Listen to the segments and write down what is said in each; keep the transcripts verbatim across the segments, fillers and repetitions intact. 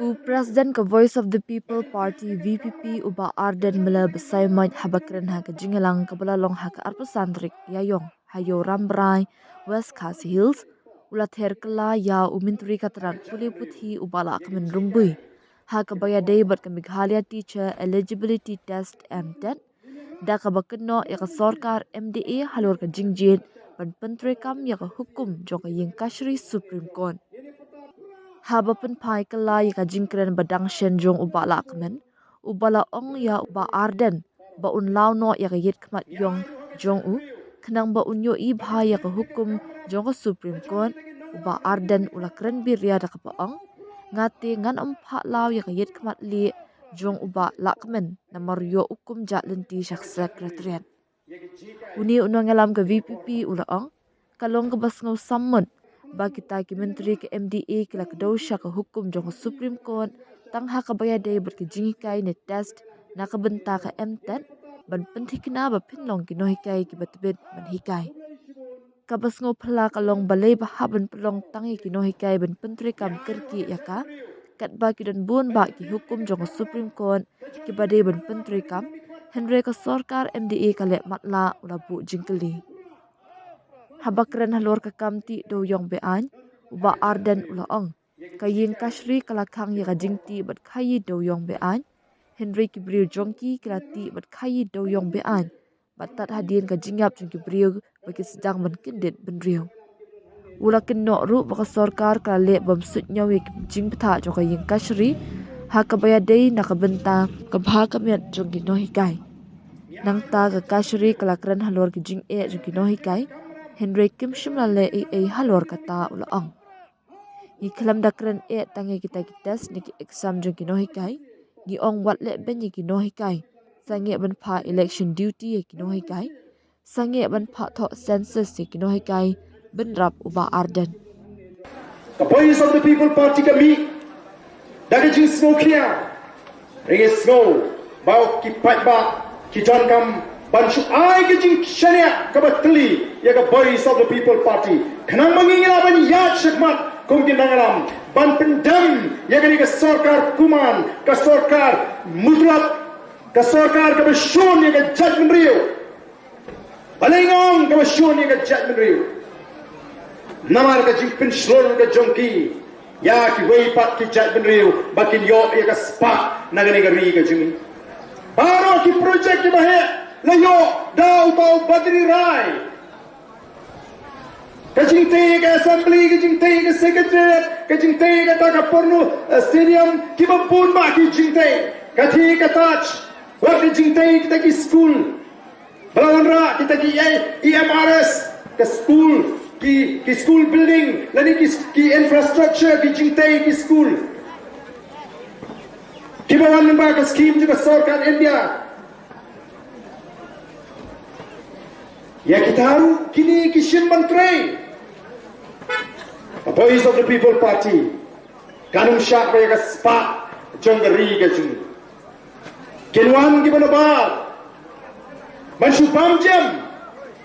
U President ka Voice of the People Party, V P P, u Bah Ardent Miller Basaiawmoit, haba kren ha ka jingïalang kaba la long ha ka arphew san tarik Ïaïong ha Ïew Rambrai, West Khasi Hills, u la ther kylla ïa u Myntri ka tnad pule puthi, u Bah Lahkmen Rymbui, ha kaba ïadei bad ka Meghalaya Teacher Eligibility Test, MTET, da kaba kynnoh ïa ka sorkar M D A halor ka jingjied ban pyntreikam ïa ka hukum jong ka Ïingkashari Supreme Court. Haba pynphai kylla ïa ka jingkren ba dang shen jong u Bah Lahkmen, uba la ong ïa u Bah Ardent ba un law noh ïa ka ïit khmat ïong jong u, khnang ba un ïohi bha ïa ka hukum jong ka Supreme Court, u Bah Ardent u la kren biria da kaba ong, nga te ngan ym phah law ïa ka ïit khmat lieh jong u Bah Lahkmen, namar ïoh u kum jah lynti sha ka Secretariat. Une u nongïalam ka V P P u la ong, ka long kaba sngewsam mut ba kita ki myntri ka M D A ki la kdew sha ka hukum jong ka Supreme Court tang ha kaba ïadei bad ka jinghikai ne test na ka bynta ka MTET, ban pynthikna ba phin long ki nonghikai kiba tbit ban hikai. Kaba sngewphylla ka long balei ba hap ban pynlong tang ïa ki nonghikai ban pyntreikam kyrkieh ïa ka, katba ki don bun bah ki hukum jong ka Supreme Court kiba dei ban pyntreikam, hynrei ka sorkar M D A ka leh matlah, u la buh jingkylli. Haba kren halor ka kam tih dewïong be-aiñ, u Bah Ardent u la ong, ka Ïingkashari ka la khang ïa ka jingtih bad khaïi dewïong be-aiñ, hynrei ki briew jong ki ki la tih bad khaïi dewïong be-aiñ, bad tad hadien ka jingïap jong ki briew ba ki sdang ban kyndit bynriew. U la kynnoh ruh ba ka sorkar ka la leh bym suidñiew ïa ka jingbthah jong ka Ïingkashari ha kaba ïadei na ka bynta ka bha ka miat jong ki nonghikai. Nangta ka Kashari ka la kren halor ki jingeh jong ki nonghikai, hynrei kim shym la leh ei ei halor kata, u la ong. Ngi khlem da kren eh tang ïa kita ki test ne ki exam jong ki nonghikai, ngi ong wat leh beiñ ïa ki nonghikai, sangeh ban phah election duty ïa ki nonghikai, sangeh ban phah thoh census ïa ki nonghikai, bynrap u Bah Ardent. Ka Voice of the People Party ka mih da ka jingsngewkhia. Ngi sngew ba ki paidbah ki donkam ban shu ai ka jingshaniah kaba tylli ïa ka Voice of the People Party, khnang ba ngin ïa lah ban ïaid shakhmat kum ki nongïalam ban pyndem ïa kane ka sorkar kuman, ka sorkar mutlak, ka sorkar kaba shun ïa ka jaitbynriew. Balei nga ong kaba shun ïa ka jaitbynriew? Namar ka jingpynshlur ka jong ki ïa kiwei pat ki jaitbynriew ba kin ïoh ïa ka spah na kane ka ri ka jong ngi. Baroh ki projek kiba heh la ïoh da uta u Badri Rai. Ka jingtei ka Assembly, ka jingtei ka Secretariat, ka jingtei kata ka Porno, eh, Stadium, kiba bun bah ki jingtei. Ka thik ka Taj, wat ka jingtei kita ki skul. Ba la wanrah kita ki E M R S, ka skul, ki, ki school building, lane ki, ki infrastructure, ki jingtei ki skul. Kiba wan lyngba ka skim jong ka sorkar India. Ïa kita ruh kine ki shim ban trei. Ka Voice of the People Party kan ym shah ba ïa ka spah jong ka ri ka jong ngi. Kin wan kiba nabar ban shu bam jem.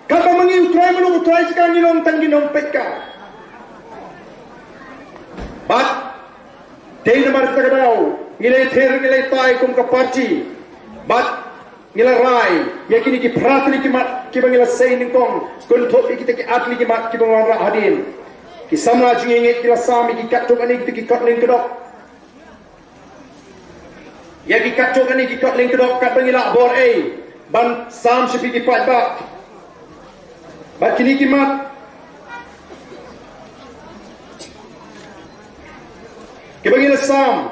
Katba ma ngi u trai muluk u trai jaka ngi long tang ki nongpeit ka. Bad dei namar kata ka daw ngi la ïathir ngi la ïatai kum ka party. Bad ngi la rai ïa kine ki phra tylli ki mat kiba ngi la sei nyngkong, kynthup ïa kita ki ar tylli ki mat kiba ngi wanrah hadien. Ki samla jong ngi ki la sam ïa ki katto katne kita ki kot lyngkdop. Ïa ki katto katne ki kot lyngkdop katba ngi lah bor ei ban sam sha phi ki paidbah. Bad kine ki mat kiba ngi la sam,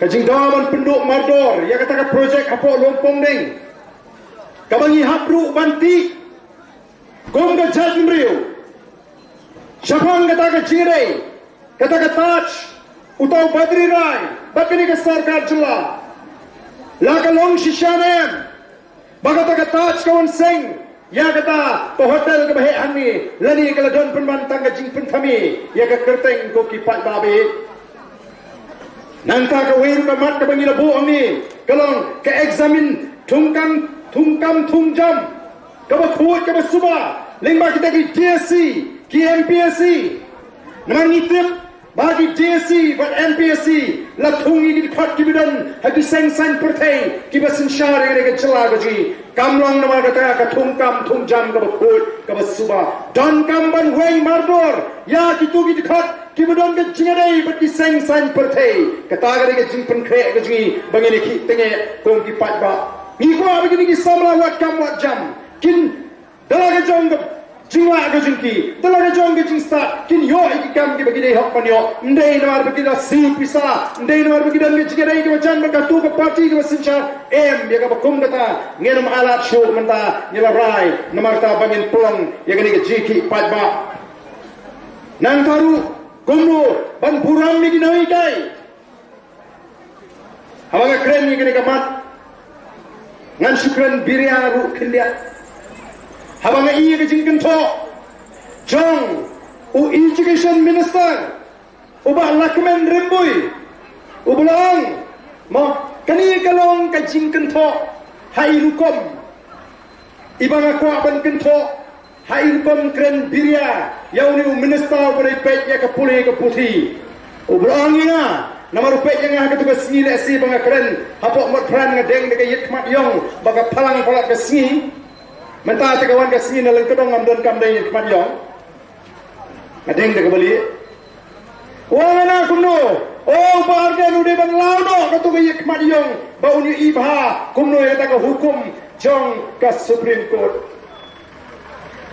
ka jingdawa ban pynduh mardor ïa kata ka projek hapoh Lumpongdeng, kaba ngi hap ruh ban tih kum ka jaitbynriew. Shaphang kata ka jingïadei, kata ka Taj, uta u Badri Rai bad kane ka sorkar jylla, la ka long shisha ne em ba kata ka Taj ka wan seng ïa kata ka hotel kaba heh hangne, lane ka la don pynban tang ka jingpynthame ïa ka kyrteng ko ki paidbah ba ïeit? Nangta kawei ruh ka mat kaba ngi la buh hangne ka long ka examine thungkam, thungkam thungjam kaba khuid kaba suba lyngba kita ki D S C, ki M P S C. Namar ngi tip Ba ki D S C bad M P S C la thung ïa ki dkhot kiba don ha ki seng saiñ pyrthei kiba synshar ïa ka jylla ka jong ngi. Kam long namar kata ka thungkam thungjam kaba khuid kaba suba. Donkam ban weng mardor ïa kito ki dkhot kiba don ka jingïadei bad ki seng saiñ pyrthei. Kata ka dei ka jingpynkhreh ka jong ngi ba ngin ïa khih tyngeh kum ki paidbah. Ngi kwah ba kine ki samla wad kam wad jam kin da la ka jong ka jinglah ka jong ki, da la ka jong ka jingstad, kin ïoh ïa ki kam kiba ki dei hok ban ïoh. Ym dei namar ba ki la siew pisa, ym dei namar ba ki don ka jingïadei kaba jan bad kato ka party kaba synshar. Em, ïa kaba kum kata ngin ym ailad shuh mynta, ngi la rai namar kata ba ngin pynlong ïa kane ka jingkhih paidbah. Nangta ruh kumno ban burom ïa ki nonghikai. Haba nga kren ïa kane ka mat, ngan shu kren biria ruh khyndiat. Haba nga ïohi ïa ka jingkynthoh jong u Education Minister u Bah Lahkmen Rymbui, uba la ong, mo, kane ka long ka jingkynthoh ha i rukom. Iba nga kwah ban kynthoh ha i rukom kren biria ïa une u minister uba dei peit ïa ka pule ka puthi. Uba la ong ïa nga, namar u peit ïa nga ha katu ka sngi lehse ba nga kren hapoh Motphran, nga deng da ka ïit khmat ïong ba ka phalang palat ka sngi. Mynta te ka wan ka sngi na lyngkdong ngam donkam deng ïit khmat ïong. Nga deng da kaba lieh. Wan na kumno? O Bah Ardent u dei ban law noh katu ka ïit khmat ïong ba un ïohi bha kumno ïa kata ka hukum jong ka Supreme Court.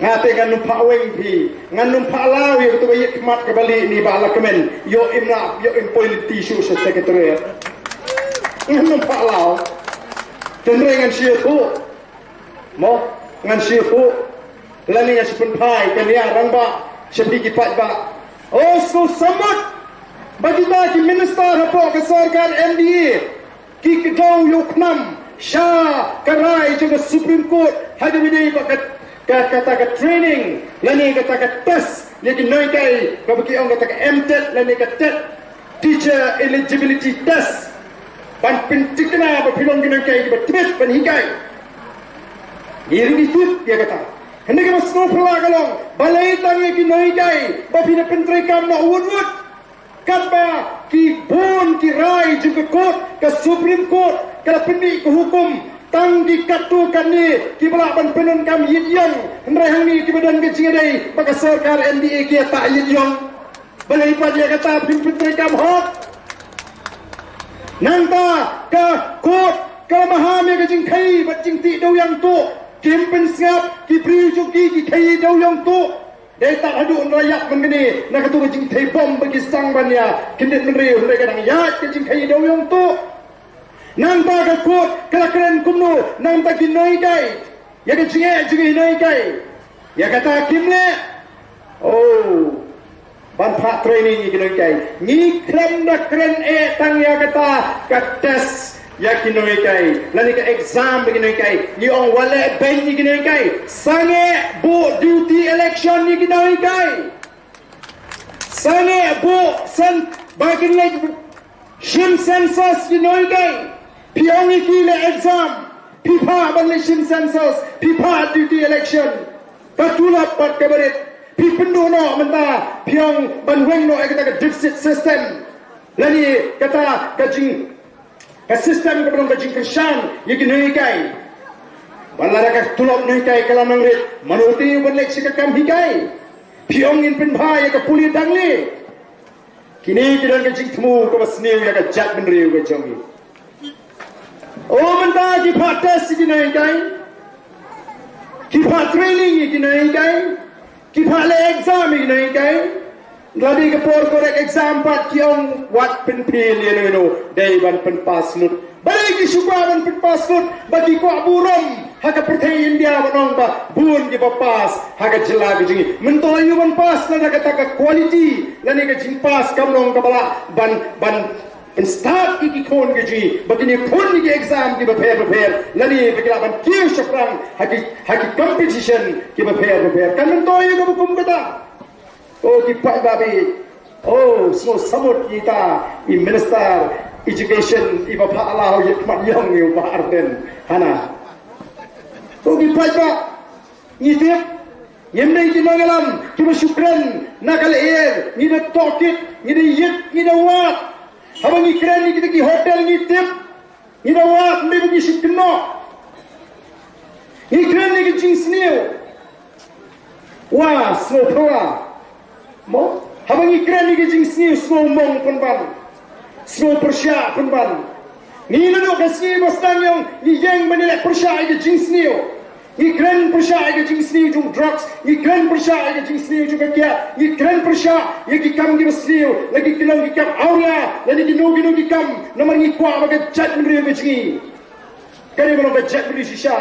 Nga te ngan ym phah weng phi, ngan ym phah law ïa katu ka ïit khmat kaba lieh ne Bah Lahkmen, ïoh im lah, ïoh im poi lynti shuh sha Secretariat. Ngan ym phah law. Tynrai ngan shu ïathuh. Mo, ngan shu ïathuh lane ngan shu pynphai ka nia rangbah sha phi ki paidbah. O, sngewsamut ba kita ki minister hapoh ka sorkar M D A ki kdew ïa u khnam sha ka rai jong ka Supreme Court ha kaba ïadei bad ka, ka, kata ka training lane kata ka test ïa ki nonghikai kaba ki ong kata ka M TET lane ka TET. Teacher Eligibility Test, ban pynthikna ba phi long ki nonghikai kiba tbit ban hikai. Ngi ruh ngi tip ïa kata. Hynrei kaba sngewphylla ka long, balei tang ïa ki nonghikai ba phi da pyntreikam noh wut wut, katba ki bun ki rai jong ka court, ka Supreme Court, ka la pynmih ka hukum tang ki katto katne kiba lah ban pyndonkam ïit ïong. Hynrei hangne kiba don ka jingïadei bad ka sorkar M D A ki ïatah ïit ïong. Balei pat ïa kata phim pyntreikam hok? Nangta ka court ka la maham ïa ka jingkhaïi bad jingtih dewïong tuh. Kim pynsngap ki briew jong ki ki khaïi dewïong tuh. Dei tad haduh nraiap man kane na katu ka jingthei bom ba ki sdang ban ïa kyndit bynriew, hynrei ka dang ïaid ka jingkhaïi dewïong tuh. Nangta ka court ka la kren kumno nangta ki nonghikai, ïa ka jingeh jong ki nonghikai, ïa kata kim leh. Oh, ban phah training ïa ki nonghikai. Ngi khlem da kren eh tang ïa kata ka test ïa ki nonghikai lane ka exam ïa ki nonghikai. Ngi ong wat leh beiñ ïa ki nonghikai. Sangeh buh duty election ïa ki nonghikai. Sangeh buh sen ba kin leh shim census ïa ki nonghikai. Phi ong ïa ki leh exam, phi phah ban leh shim census, phi phah duty election. Ka tulop bad ka barit phi pynduh noh mynta, phi ong ban weng noh ïa kata ka deficit system lane kata ka jing, ka system kaba long ka jingkyrshan ïa ki nonghikai. Ba lada ka tulop nonghikai ka la nang rit, mano te ban leit sha ka kam hikai? Phi ong ngin pynbha ïa ka pule dang lieh. Kine ki don ka jingthmu kaba sniew ïa ka jaitbynriew ka jong ngi. O, mynta ki phah test ïa ki nonghikai, ki phah training ïa ki nonghikai, ki phah leh exam ïa ki nonghikai. Lada ka por correct exam pat ki ong wat pynpel ïa no ïa no, dei ban pynpass lut. Balei ki shu kwah ban pynpass lut? Ba ki kwah burom ha ka pyrthei India ban ong ba bun kiba pass ha ka jylla ka jong ngi. Mynta ïa u ban pass lada kata ka quality lane ka jingpass kam long kaba lah ban, ban pynstad ïa ki khun ka jong ngi ba kin ïakhun ïa ki exam kiba pher bapher lane ba ki lah ban kiew shaphrang ha ki, ha ki competition kiba pher bapher. Kan mynta ïa kaba kum kata. O ki paidbah, o sngewsamut ïa ita i Minister Education iba phah law ïa khmat ïong ïa u Bah Ardent hana. O ki paidbah, ngi tip Ngim dei ki nongïalam kiba shu kren na ka lyer, ngi da tohkit, ngi da ïit, ngi da wad. Haba ngi kren ïa kita ki hotel ngi tip, ngi da wad, ym dei ba ngi shu kynnoh. Ngi kren ïa ki jingsniew. Wa, sngewphylla. Mo, haba ngi kren ïa ki jingsniew, sngewmong pynban, sngewpyrshah pynban. Ngi naduh ka sngi ba sdang ïong ngi ïeng ban ïaleh pyrshah ïa ki jingsniew. Ngi kren pyrshah ïa ka jingsniew jong drugs, ngi kren pyrshah ïa ka jingsniew jong ka kiad, ngi kren pyrshah ïa ki kam kiba sniew, la ki kyllon ki kam awria, la ki kino kino ki kam, namar ngi kwah ba ka jaitbynriew ka jong ngi ka dei ban long ka jaitbynriew shisha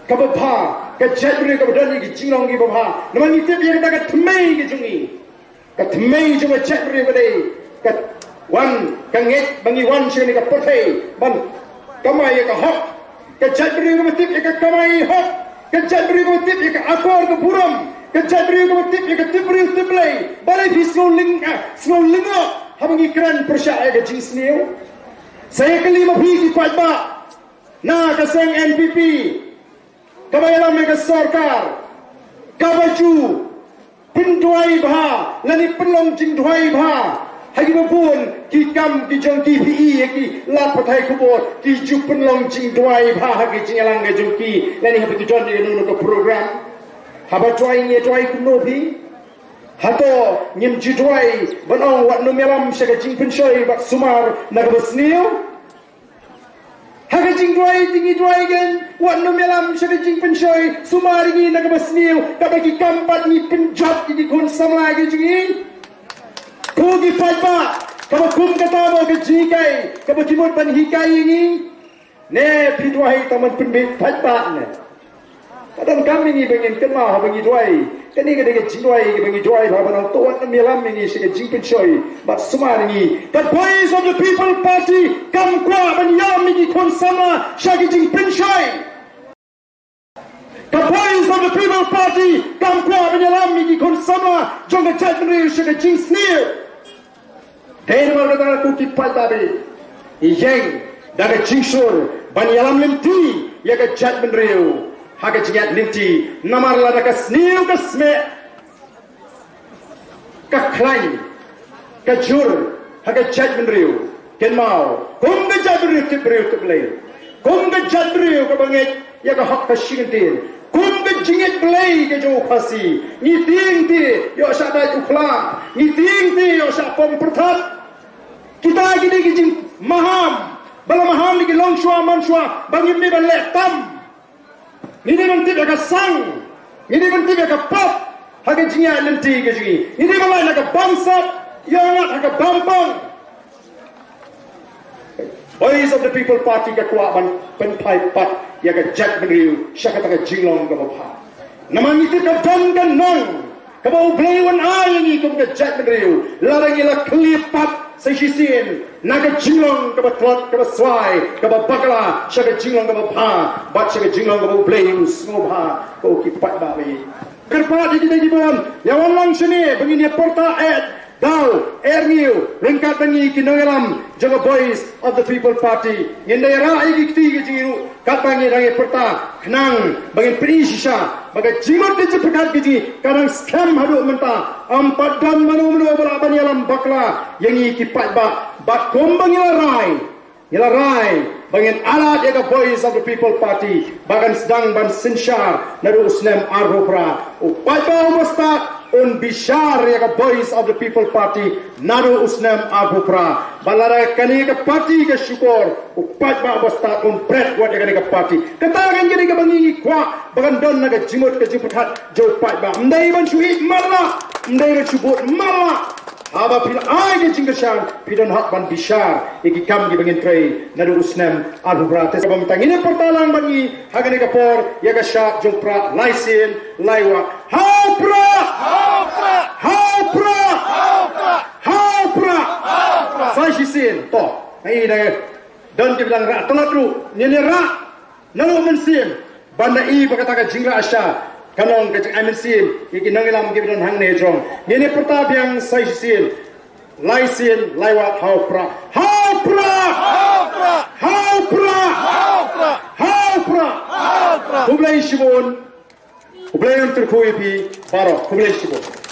kaba bha, ka jaitbynriew kaba don ïa ki jinglong kiba bha, namar ngi tip ïa kata ka thymmei ka jong ngi. Ka thymmei jong ka jaitbynriew ka dei ka wan, ka ngeit ba ngi wan sha kane ka pyrthei ban kamai ïa ka hok. Ka jaitbynriew kaba tip ïa ka kamai hok, ka jaitbynriew kaba tip ïa ka akor ka burom, ka jaitbynriew kaba tip ïa ka tip briew tip Blei. Balei phi sngew lyng, ah, sngew lyngngoh haba ngi kren pyrshah ïa ka jingsniew? Sa ïa kylli ma phi ki paidbah na ka seng N P P, kaba ïalam ïa ka sorkar, kaba ju pynduwai bha lane pynlong jingduwai bha ha kiba bun ki kam ki jong ki, phi i ïa ki lad pathai khubor, ki ju pynlong jingduwai bha ha ki jingïalang ka jong ki lane haba ki don ïa kano kano ka program. Haba duwai ngi duwai kumno phi? Hato ngim ju duwai ban ong wat nym ïalam sha ka jingpynshoi bad sumar na kaba sniew? Ha ka jingduwai te ngi duwai kein, wat nym ïalam sha ka jingpynshoi, sumar ïa ngi na kaba sniew, kaba ki kam pat ngi pynjot ïa ki khun samla ki jong ngi. Ko ki paidbah, kaba kum kata mo ka jinghikai kaba ki mut ban hikai ïa ngi? Ne phi duwai tang ban pynbeit paidbah ne? Ka donkam ïa ngi ba ngin kynmaw haba ngi duwai. Kane ka dei ka jingduwai kaba ngi duwai bha ban ong to wat nym ïalam ïa ngi sha ka jingpynshoi bad sumar ïa ngi. Ka Voice of the People Party kam kwah ban ïalam ïa ki khun samla sha ka jingpynshoi. Ka Voice of the People Party kam kwah ban ïalam ïa ki khun samla jong ka jaitbynriew sha ka jingsniew. Dei namar kata ko ki paidbah, ïeng da ka jingsur ban ïalam lynti ïa ka jaitbynriew ha ka jingïaid lynti, namar lada ka sniew ka smeh, ka khlaiñ, ka jur ha ka jaitbynriew, kynmaw, kum ka jaitbynriew tip briew tip Blei, kum ka jaitbynriew kaba ngeit ïa ka hok ka shi kyntien, kum ka jingngeit Blei ka jong u Khasi, ngi tieng te ïoh shah dait u khlam, ngi tieng te ïoh shah pom pyrthat. Kita ki dei ki jingmaham ba la maham ïa ki longshuwa manshuwa ba ngim dei ban leh tam. Ngi dei ban tip ïa ka sang, ngi dei ban tip ïa ka pop ha ka jingïaid lynti ka jong ngi. Ngi dei ban lait na ka bamsap, ïa ngat ha ka bampong. Voice of the People Party ka kwah ban pynphai pat ïa ka jaitbynriew sha kata ka jinglong kaba bha. Namar ngi tip ka don ka nong kaba U Blei un ai ïa ngi kum ka jaitbynriew lada ngi la khlieh pat sa shisien na ka jinglong kaba tlot, kaba swai, kaba bakla sha ka jinglong kaba bha bad sha ka jinglong kaba U Blei u sngewbha. Ko ki paidbah, kyrpad ïa kita kiba wan, ïa wan lang shane ba ngin ïa pyrta eh daw, eh rngiew ryngkat bad ngi ki nongïalam jong ka Voice of the People Party. Ngin da ïa rah ïa ki kti ki jong ngi ruh katba ngi dang ïa pyrta, khnang ba ngin pyni shisha ba ka jingmut ka jingpyrkhat ka jong ngi ka dang skhem haduh mynta. Ym pat don mano mano ba lah ban ïalam bakla ïa ngi ki paidbah. Bad kumba ngi la rai, ngi la rai ba ngin ailad ïa ka Voice of the People Party ba kan sdang ban synshar naduh u snem arphew phra. U paidbah uba stad un bishar ïa ka Voice of the People Party naduh u snem arphew phra. Bad lada kane ka party ka shukor, u paidbah uba stad un bret wat ïa kane ka party. Kata kan ka dei kaba ngi ngi kwah ba kan don na ka jingmut ka jingpyrkhat jong u paidbah. Ym dei ban shu ïeit matlah, ym dei ban shu bud matlah. Haba phi la ai ka jingkyrshan, phi don hok ban bishar ïa ki kam kiba ngin trei naduh u snem arphew phra. Te sa ba mynta ngin ïa pyrta lang bad ngi ha kane ka por ïa ka shad jong Prah, lai sien lai wah. Ha u Prah! Ha u Prah! Ha u Prah! Sa shisien to. Ngi da don kiba dang rah tlot ruh, ngin ïa rah naduh mynsiem ban da i ba kata ka jingrah sha ka long ka jingai mynsiem ïa ki nongïalam kiba don hangne jong. Ngin ïa pyrta biang sa shisien, lai sien lai wah. Ha u Prah! Ha u Prah! Ha u Prah! Khublei shibun. U Blei un kyrkhu ïa phi baroh. Khublei shibun.